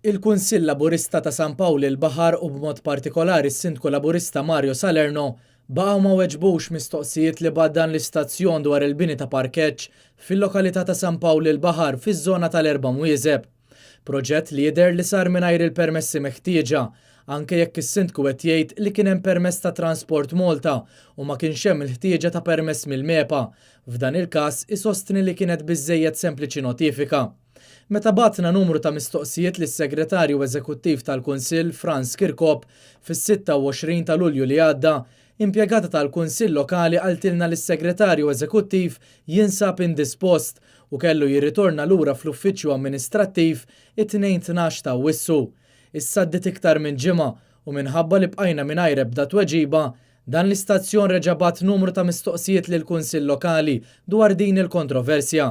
Il-Kunsill Laburista ta' San Pawl il-Baħar u b'mod partikolari s-Sindku Laburista Mario Salerno baqgħu ma weġbux mistoqsijiet li bagħat dan l-istazzjon dwar il-bini ta' parkeġġ fil-lokalità ta' San Pawl il-Baħar fiż-żona tal-Erba' Mwieżeb. Proġett li jidher li sar mingħajr il-permessi meħtieġa, anke jekk is-Sindku qed jgħid li kien hemm permess ta' Transport Malta u ma kienx hemm il-ħtieġa ta' permess mill-MEPA. F'dan il-każ isostni li kienet biżżejjed sempliċi notifika. Meta bgħatna numru ta' mistoqsijiet lis-Segretarju Eżekuttiv tal-Kunsill Frans Kirkop fis-26 ta' Lulju li għadda, impjegata tal-Kunsill Lokali qaltilna li s-Segretarju Eżekuttiv jinsab indispost u kellu jirritorna lura fl-uffiċċju amministrattiv it-Tnejn 12 ta' Awwissu. Issa għaddiet iktar minn ġimgħa u minħabba li bqajna mingħajr ebda tweġiba, Dan l-istazzjon reġa' bagħat numru ta' mistoqsijiet lill-Kunsill Lokali dwar din il-kontroversja.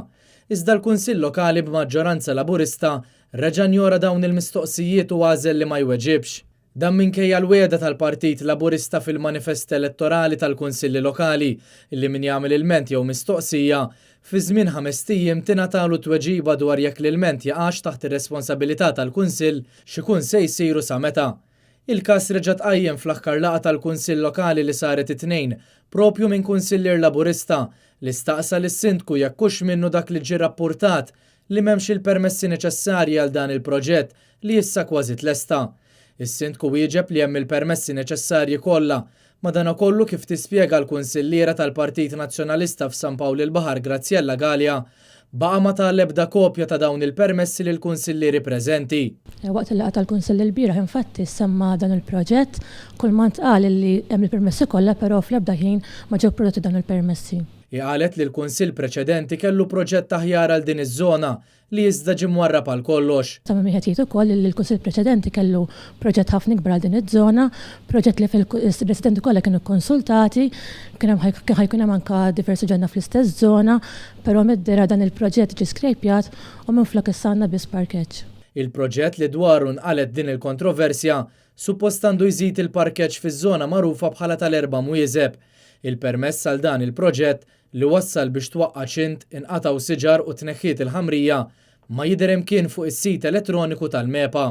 Iżda l-Kunsill Lokali b'maġġoranza Laburista reġa' njora dawn il-mistoqsijiet u għażel li ma jweġibx. Dan minkejja l-wegħda tal-Partit Laburista fil-manifest elettorali tal-Kunsilli Lokali li min jagħmel ilment jew mistoqsija, fi żmien ħamest ijiem tingħatalu tweġiba dwar jekk l-ilment jaqax taħt ir-responsabilità tal-Kunsill, x'ikun se jsir u sa meta. Il-każ reġa' tqajjem fl-aħħar laqgħa tal-Kunsill Lokali li saret it-Tnejn, proprju minn kunsillier Laburista li staqsa lis-Sindku jekk hux minnu dak li ġie rappurtat li m'hemmx il-permessi neċessarji għal dan il-proġett li issa kważi tlesta. Is-Sindku wieġeb li hemm il-permessi neċessarji kollha. Madanakollu kif tispjega l-kunsilliera tal-Partit Nazzjonalista f'San Pawl il-Baħar Graziella Galea, baqa' ma ta l-ebda kopja ta' dawn il-permessi lill-kunsillieri preżenti. Waqt il-laqgħa tal-Kunsill ilbieraħ infatti ssemma dan il-proġett, kull ma ntqal illi hemm il-permessi kollha però fl-ebda ħin ma ġew prodotti dawn il-permessi. Hi qalet li l-Kunsill preċedenti kellu proġett aħjar għal din iż-żona li iżda ġie mwarrab għal kollox. Ta' min wieħed jgħid ukoll li l-Kunsill preċedenti kellu proġett ħafna ikbar għal din iż-żona, proġett li fil-residenti kollha kienu kkonsultati, kien hemm kien ħa jkun hemm anke diversi ġonna fl-istess żona, però mid-dehra dan il-proġett ġie skrejpjat u minflok issa għandna biss parkeġġ. Il-proġett li dwaru nqalgħet din il-kontroversja suppost għandu jżid il-parkeġġ fiż-żona magħrufa bħala tal-Erba' Mwieżeb. Il-permess għal dan il-proġett li wassal biex twaqqa' ċint, inqatgħu siġar u tneħħiet il-ħamrija, ma jidher imkien fuq is-sit elettroniku tal-MEPA.